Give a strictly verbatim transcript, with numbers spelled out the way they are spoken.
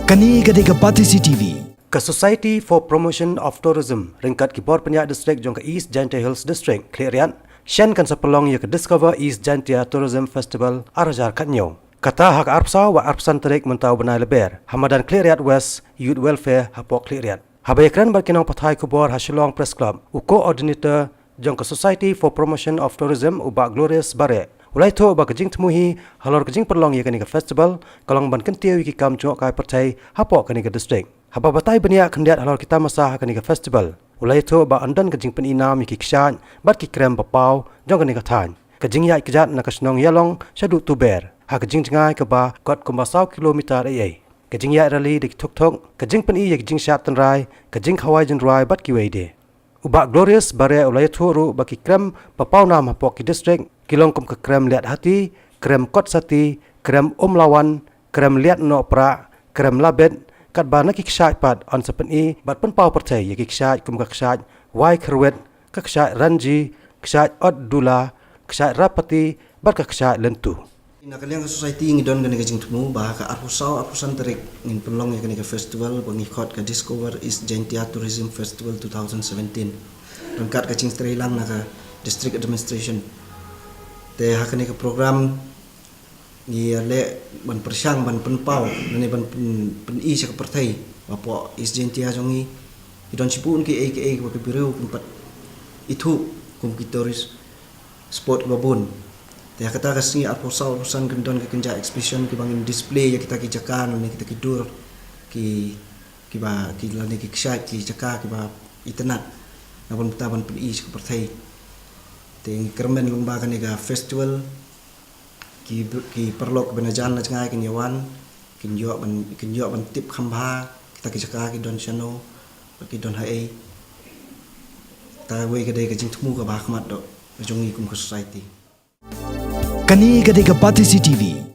Kane ka dei ka Batesi T V. Ka Society for Promotion of Tourism ryngkat ki bor pynïaid district jong ka East Jaintia Hills District, Khliehriat, shen kan sa pynlong ïa ka Discover East Jaintia Tourism Festival ar hajar khatñiew. Kata ha ka arphew saw bad arphew san tarik mynta u bnai Lber, ha madan Khliehriat West Youth Welfare hapoh Khliehriat. Haba ïakren bad ki nongpathai khubor ha Shillong Press Club, u Coordinator jong ka Society for Promotion of Tourism, u Bah Glorious Bareh, u la ïathuh ba ka jingthmu hi halor ka jingpynlong ïa kane ka festival ka long ban kyntiew ïa ki kam jngohkai pyrthei hapoh kane ka district. Haba batai bniah khyndiat halor ki tamasa ha kane ka festival, u la ïathuh ba yn don ka jingpyni nam ïa ki kshaid bad ki krem ba paw jong kane ka thaiñ. Ka jingïaid kjat na ka shnong Ïalong shaduh Tuber, ha ka jingjngai kaba kot kumba saw kilometer ei ei. Ka jingïaid rally da ki thuk thuk, ka jingpyni ïa ki jingshad tynrai, ka jingkhawai jingrwai bad kiwei de. U Bah Glorious Bareh u la ïathuh ruh ba ki krem ba paw nam hapoh ki district ki long kum ka krem liat hati, krem kot sati, krem umlawan, krem liat noh prah, krem labet, katba na ki kshaid pat yn sa pyni bad pynpaw pyrthei ïa ki kshaid kum ka kshaid wai khyrwit, ka kshaid ranji, kshaid ot dula, kshaid rapati bad ka kshaid lentu. Na ka liang ka society ngi don kane ka jingthmu ba ha ka arphew saw arphew san tarik ngin pynlong ïa kane ka festival ba ngi khot ka Discover East Jaintia Tourism Festival two thousand seventeen, ryngkat ka jingtreilang na ka district administration. Te ha kane ka program ngi ïaleh ban pyrshang ban pynpaw lane ban pyn, pyni sha ka pyrthei ba hapoh East Jaintia jong ngi ki don shibun kiei kiei ba ki briew kim pat ithuh kum ki tourist spot kiba bun. Te ha kata ka sngi arphew saw arphew san kan don ki kynja exhibition kiba ngin display ïa kita ki jaka lane kita ki dur ki, kiba ki lane ki kshaid ki jaka kiba itynnad na ban bynta ban pyni sha ka pyrthei. Te ngi kyrmen lyngba kane ka festival ki, ki paralok kiba na jan na jngai kin ïa wan, kin ïoh ban, kin ïoh ban tip kham bha kita ki jaka ki don shano, ki don haei. Kata kawei ka dei ka jingthmu kaba ha khmat doh ka jong ngi kum ka society. Kane ka dei ka Batesi T V.